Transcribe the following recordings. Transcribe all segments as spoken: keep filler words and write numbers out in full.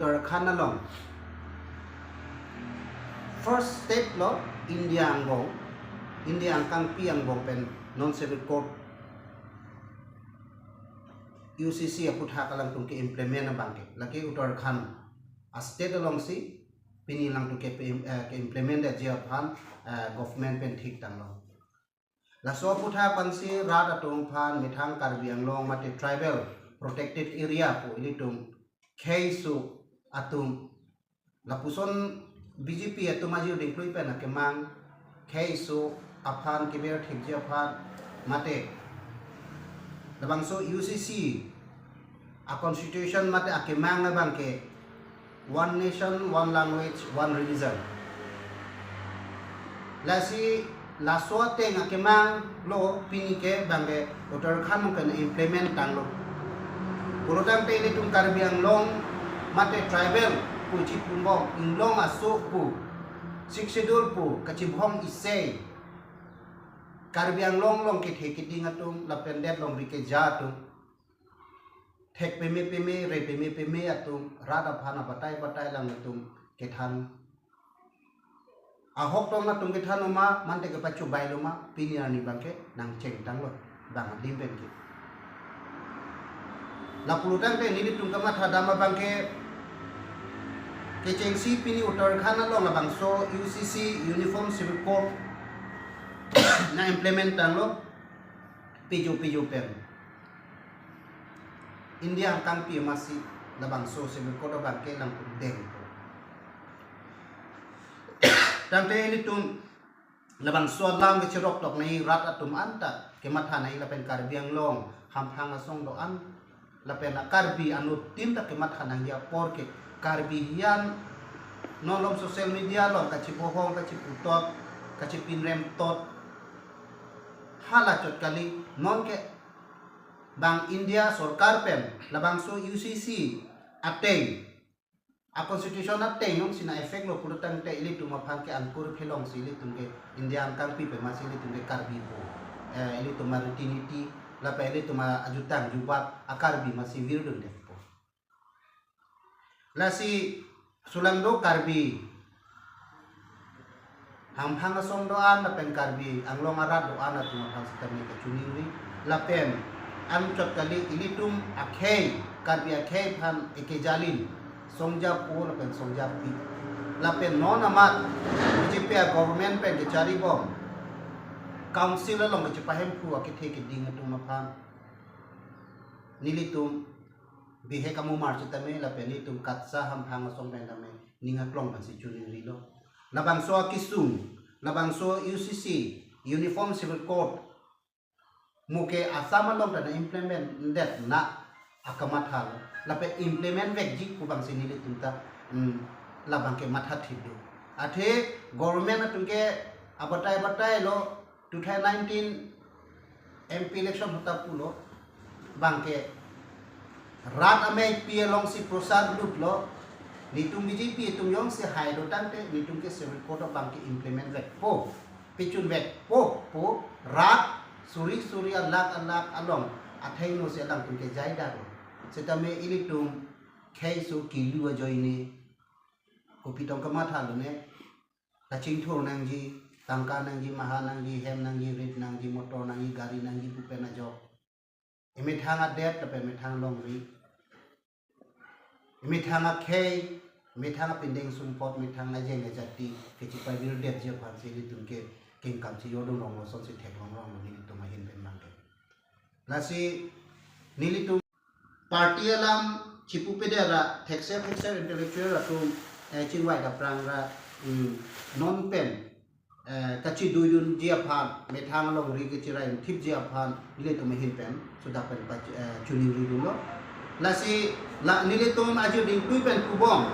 Uttarakhand along first state lo India angbong, India angkangpi angbong pen non civil code U C C aputhak alangtum ke-implement abang ke. Lake Uttarakhand a state alongsi pini alangtum ke, eh, ke-implement detji aphan, eh, government pen thik tanglo. Laso aputhak abangsi rat atum aphan methang Karbi Anglong mate tribal protected area pu ilitum khei su atum lapuson B J P atum ajir dingklui pen akemang khei su aphan keber thipji aphan mate labangso U C C a constitution mate akemang abang ke one nation, one language, one religion. Lasi laso ateng akemang lo pini ke bang ke Uttarakhand mungkin implement tanglo. Pulotangte ilitum Karbi Anglong mate tribal pu chipumbom inglong aso pu Sixth Schedule pu kachibhong isi Karbi Anglong along kethe keding atum lapen det along rike ja atum thek peme peme, re peme peme atum rat aphan abatai batai alangtum kethan. Ahok tong atum kethan oma, mante kepachubai lo ma, pini arni bang ke nangcheng tanglo, bang adim pen ke. Lapulotangte nelitum kamatha dam abang ke, kechengsi pini Uttarakhand along labangso U C C Uniform Civil Code na-implement tanglo, pijo pijo pen. India angkangpi amatsi labangso civil code abang ke langpundeng. Tangte ilitum labangso alam kechirok tok nai rat atum anta kematha nai lapen Karbi Anglong hamphang asong do-an lapen a Karbi anuttin ta kematha nangji apor ke Karbi hian non along social media along kachibohong, kachiputot, kachipinrem tot. Hala chot kali, non ke bang India sorkar pen labangso U C C ateng, a constitution ateng jongsi na-effect lo pulotangte ilitum aphan ke angkur phelongsi ilitum ke India angkangpi pen amatsi ilitum ke Karbi pu, eh, ilitum ariti niti lapen ilitum ajutang jubat a Karbi amatsi virdun detpo. Lasi sulangdo Karbi hamphang asong do-an lapen Karbi Anglong arat do-an atum aphan sitame kachiningri lapen anchot kali ilitum akhei, Karbi akhei aphan ekejalin songjapo lapen songjapi. Lapen non amat B J P a government pen kecharibom council along kechipahemphu akethe keding atum aphan nelitum bihek amumar sitame lapen ilitum KATSA hamphang asong pen tame ning aklong pensi chiningrilo. Labangso akesung, labangso U C C, Uniform Civil Code, mo ke Assam along ta na-implement det na akamatha lo. Lapen implement vekji pu abangsi nelitum ta, hmm, labang ke mathathip do. Athe government atum ke abatai batai lo, two thousand nineteen M P election ahut ta pulo, bang ke rat ameipi alongsi prosar lutlo, nelitum B J P atum jongsi hai do tangte nelitum ke civil code abang ke implement vekpo, pechun vekpo pu rat suri suri alakh alakh along athengno si alangtum ke jaidar lo. Sitame ilitum khei su kilu ajoine kopi tong kamatha lone, kachingthur nangji, tangka nangji, maha nangji, hem nangji, rit nangji, motor nangji, gari nangji pu pen ajok. Emethang adet lapen emethang longri, emethang akhei, emethang apindeng sumpot, emethang ajeng ajati kechipavirdetji aphansi ilitum ke kengkam si jodun rong lo, sonsi theklong rong lo nelitum ahin pen bang ke. Lasi nelitum party alam chipupedet ra thekser thekser intellectual atum, eh, chingvai dapprang ra, hmm, non pen, eh, kachidujunji aphan, methang longri kechiraiun thipji aphan nelitum ahin pen suda pen pa, eh, chiningridunlo. Lasi la nelitum ajir dingklui pen pubom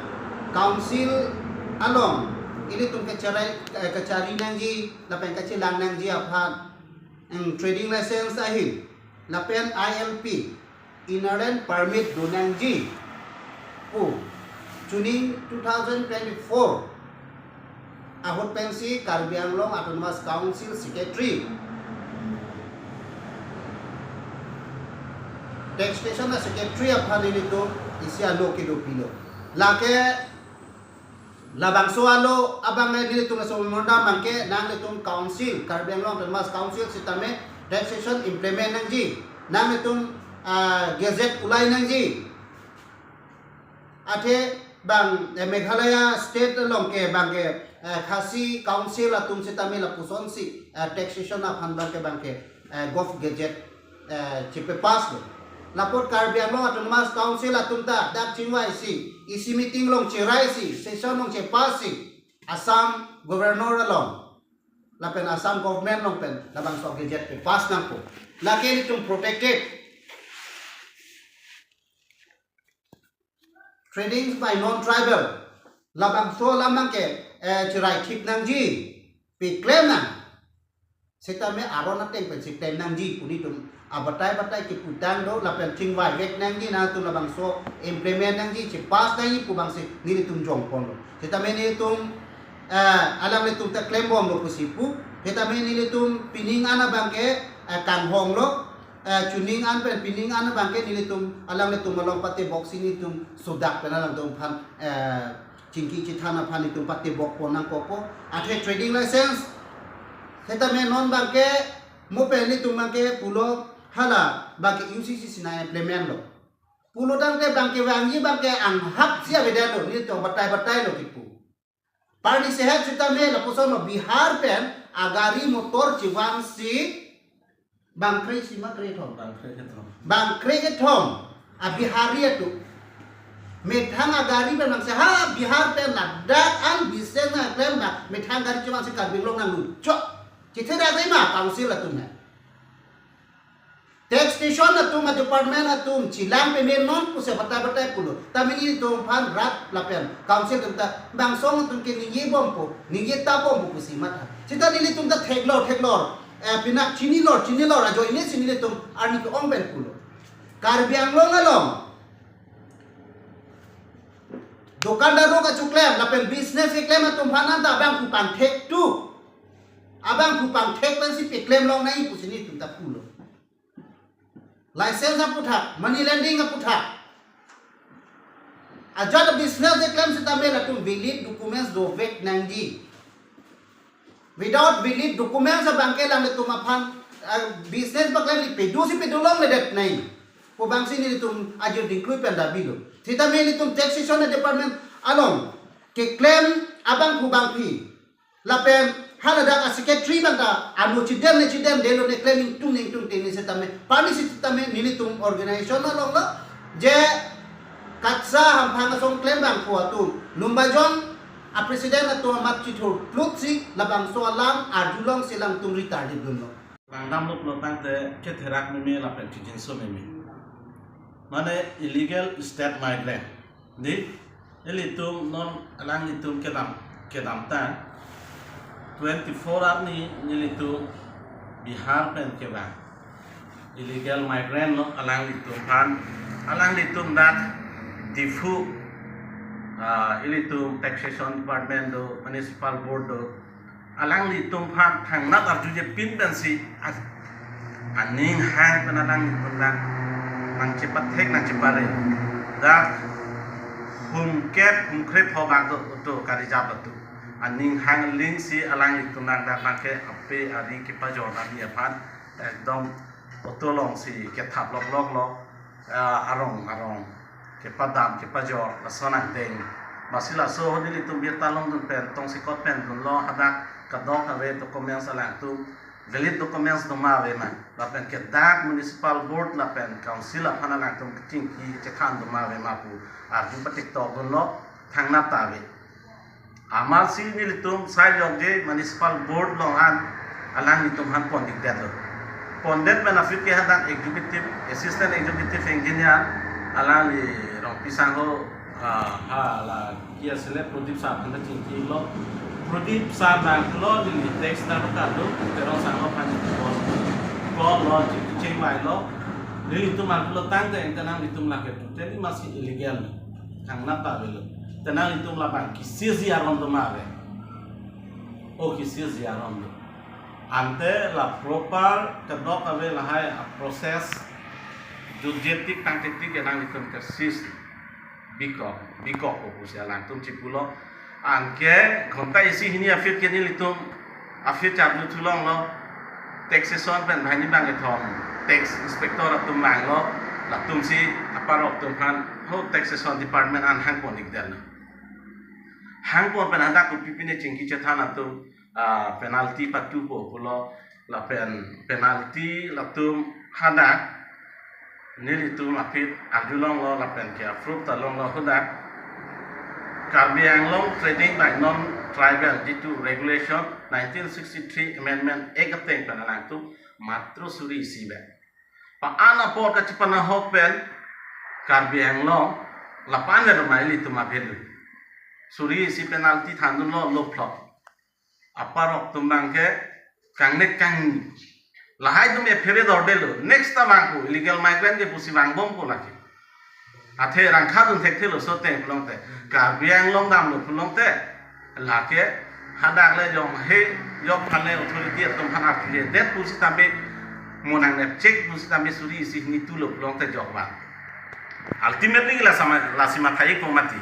council along ilitum kecharai, eh, kachari nangji lapen kachelang nangji aphan, hmm, trading license ahin lapen I L P, Inner Line Permit do nangji pu chuning two thousand twenty-four ahut pensi Karbi Anglong Autonomous Council Secretary, Taxation a Secretary aphan nelitum isi alo kedopilo. Lake labangso alo abang nelitum laso memorandum abangke nanglitum council, Karbi Anglong Autonomous Council sitame taxation implement nangji, nanglitum ah, gazette ulai nangji. Athe bang eh, Meghalaya state along ke bangke eh, Khasi Council atum sitame lapusonsi eh, taxation aphan bangke bangke eh, Gov Gazette eh, chipe-pass lo. Lapot Karbi Anglong Autonomous Council atum ta dak chingvai si, isi meeting along cherai si, session along chepass si, Assam Governor along lapen Assam government along pen labangso gazette pe-pass nangpo. Lake ilitum protected trading by non-tribal, labangso alam abangke eh, cherai thik nangji, peklem nang. Sitame aron ateng pensi klem nangji pu nelitum abatai batai keputang do lapen chingvai vek nangji, nangtum labangso implement nangji, chepass nangji pu abangsi nelitum jongponlo. Sitame nelitum eh, alanglitum ta klembomlo pusi pu. Sitame nelitum pining an abangke eh, kanghonglo. Eh, chuning an pen pining an abangke nelitum alanglitum along patebok si nelitum sodak pen alangtum aphan eh, chingki chithan aphan nelitum patebokpon nangkokpo. Athe trading license sitame non abangke mo pen nelitum abangke pulo hala abangke U C C si nang-implement lo. Pulo tangte abangke vangji abangke anghap si avedet lo, nelitum batai batai lo kipu. Parni sehat sitame lapuson lo Bihar pen agari motor chevangsi bang kre-isi ma kre-kethom. Bang kre-kethom. Bang kre-kethom. A Bihari atum. Methang agari pen bang se ha Bihar pen ladak an business nangklem bang methang gari chevangsi Karbi Anglong nangluchok. Chitherak ma council atum he. Taxation atum a department atum chelang pame non pusi batai batai pulo. Tame nelitum aphan rat lapen council atum ta bangso atum ke ningjebompo, ningje tabompo pusi matha. Sita nelitum ta theklor theklor eh, pinak chinilor chinilor ajoine si nelitum arni ke-ong pen pulo. Karbi Anglong along dokandar rok achuklem lapen business keklem atum aphan anta abangphu pangthek tu, abangphu pangthek pensi peklem longnangji pusi nelitum ta pulo. License aputhak, money lending aputhak. Ajat business keklem sitame latum valid documents dovek nangji. Without valid documents abangke alanglitum aphan ah, business paklem ni pedo si pedo longledet nangji pu abangsi nelitum ajir dingklui pen dabilo. Sitame nelitum taxation department along keklem abangphu bangphi lapen haladak a secretary abang ta ano chidem ne chidem delo ne klem ingtung ne ingtung teni sitame parni sitame nelitum organization along lo je KATSA hamphang asong klembangphu atum Lumbajong a president atum amat chithurplutsi labangso alam arjulongsi alangtum ri tardip dunlo. Langdamlo pulo tangte chetherak meme lapen chijinso meme. Mane illegal state migrant. Di, ilitum non alanglitum kedam, kedamtang twenty-four arni nelitum Bihar pen kevang illegal migrant lo alanglitum aphan, alanglitum dak Diphu, ah, ilitum taxation department do, municipal board do, alanglitum aphan thangnat arjujepin pensi a-, aning hang pen alanglitum nang, nangchepathek nangchepare. Dak hum kep hum kre pho bak do, do karijap atum. Aning hang lingsi alanglitum nang dak nangke ape ari kepajor nangji aphan ekdom auto alongsi kethap loklok lo, ah, arong arong kepadam kepajor lason angdeng. Masi laso ahut nelitum birta longdun pen tongsekot pen dunlo hadak kadokave documents alangtum valid documents doma ave ma. Lapen ke dak municipal board lapen council aphan alangtum kachingki kachethan doma ave ma pu arju patiktok dunlo, thangnat ta ave. Amatsi nelitum sai jokje municipal board along an alanglitum aphan pondikdetlo. Pondet pen aphi ke hadak executive, assistant executive engineer alangli Rongpi sangho, ah, ha la kia sele Pradip sir aphan ta chingkilo. Pradip sir nanglo neli tax ta kado, Terang sangho aphan call, call lo, chingki chingvailo. Nelitum aphan pulo tangte ente nanglitum lake totally masi illegal. Thangnat ta avelo. Te nanglitum labang kisirji aron doma ave. O kisirji aron do. Ante la proper kedok ave lahai a process jutje tik tangte tik ke nanglitum kesis bikok. bikokpo pusi alangtum chipulo. Anke ghonta isi hini aphi ke nelitum aphi charju thulonglo. Taxation pen banghini bangkethom tax inspector atum vanglo. Latumsi aparok atum aphan ho taxation department an hangpon-ikdetlo. Hangpon pen hadak kopi pine chingki chethan atum, ah, penalty patupo pulo, lapen penalty latum hadak nelitum aphi arjulonglo lapen ke approve ta longlo hadak. Karbi Anglong Trading by Non-Tribal jitu Regulation nineteen sixty-three Amendment Act ateng pen alangtum matro suri isi bek. Pa-an apor kachipanahok pen Karbi Anglong lapan le rumai ilitum aphelu. Suri isi penalty thandunlo, lophlok. Aparok atum bangke kangnek kangni. Lahai atum ephere dordelo. Next ta vangpo, illegal migrant ke pusi vangbompo lake. Athe rangkha dun thekthelo so ateng pulote. Karbi Anglong damlo pulote. Lake hadak le jong he jok phale authority atum aphan arthujedet pusitame, monang nepchek pusitame suri isi hini tulo pulote jok vang. Ultimately la sama, lasi mathai-ikpo mati.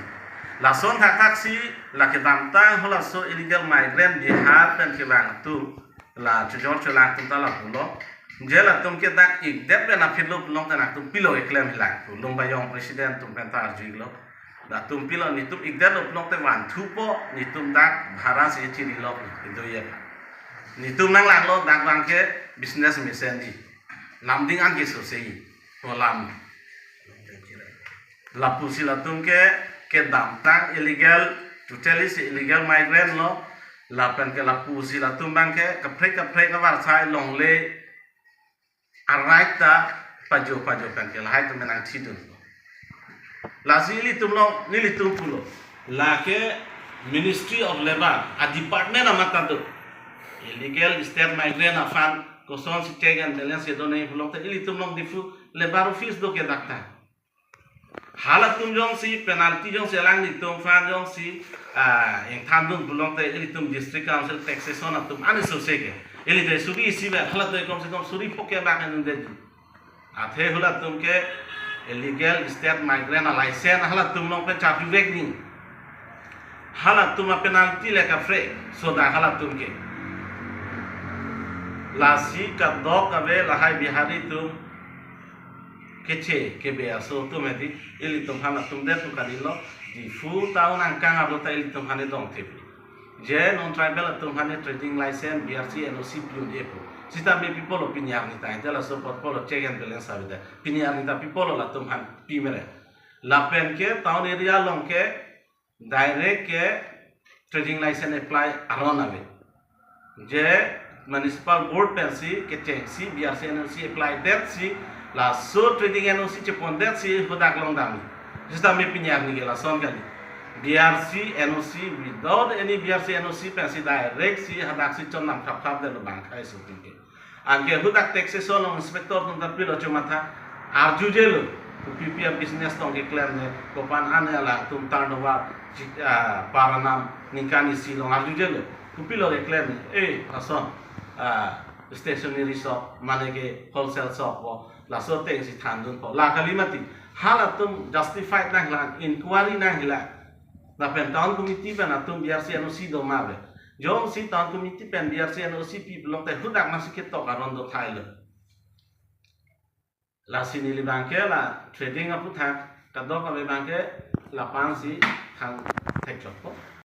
Lason thakthak si lake damtang halaso illegal migrant Bihar pen kevang atum, la chojor cholang atum ta lapulo. Je latum ke dak-ikdet pen aphi lo pulote nangtum pilo keklem hilang pu Lumbajong president atum pen ta arju-iklo. Latum pilo, netum ikdetlo pulote vanthupo, netum dak bhara si chirilok kedo ye. Netum nanglanglo dak bangke business mesenji. Lamding an ke sosei. Kolam. Lapusi latum ke, kedamtang illegal, totally si illegal migrant lo. Lapen ke lapusi latum bangke kaprek kaprek kavarsai longle arai ta pajo pajo pen ke lahai atum nangthidun. Lasi ilitum long, nelitum pulo. Lake Ministry of Labour a department amat ta do. Illegal state migrant aphan kosonsi check and balance kedo nangji pulote ilitum long Diphu Labour Office do ke dak ta. Halatum jongsi penalty jongsi alanglitum aphan jongsi, ah, ingthandun pulote ilitum District Council Taxation atum ani sose ke. Ili te suri isi bek, halatum kom se kom suri phok ke bak anun de. Athe halatum ke illegal state migrant a license halatum long pen charjuvek ni. Halatum a penalty le kaprek, so dak halatum ke. Lasi kadokave lahai Bihari atum keche kebe aso atum hedi, ilitum aphan atum det tu kalilo, Diphu town angkang arlo ta ilitum aphan dongthip. Je non-tribal atum aphan trading license, B R C, N O C pi-un-epo. Sitame pi pulo pini arni ta, ante laso apot pulo check and balance avedet. Pini arni ta pi pulo latum aphan pi mere. Lapen ke town area along ke direct ke trading license apply aron ave. Je municipal board pensi kechengsi B R C N O C apply detsi, laso trading N O C chepondetsi hadak long damji. Sitame pini arni ke lason kali. B R C N O C, without any B R C N O C pensi direct si hadak si chondam khrap khrap detlo bang akhai aso atum ke. Anke hadak taxation along inspector atum ta pilo chomatha, arjujelo. Kopi pi a business tong keklem ne, kopan ane alangtum turnover, chi-, ah, per annum ningkan isi along arjujelo. Kopilo keklem ne, eh, lason, ah, stationery shop, mane ke wholesale shop po, laso atengsi thandunpo. La kali mati, halatum justified nanglang, inquiry nanglang. Lapen town committee pen atum B R C N O C do ma ave. Jongsi town committee pen B R C N O C pi pulote hadak masi ketok aron do thailo. Lasi neli bangke la trading aphuthak kadokave bangke lapu-an si thang thekchokpo.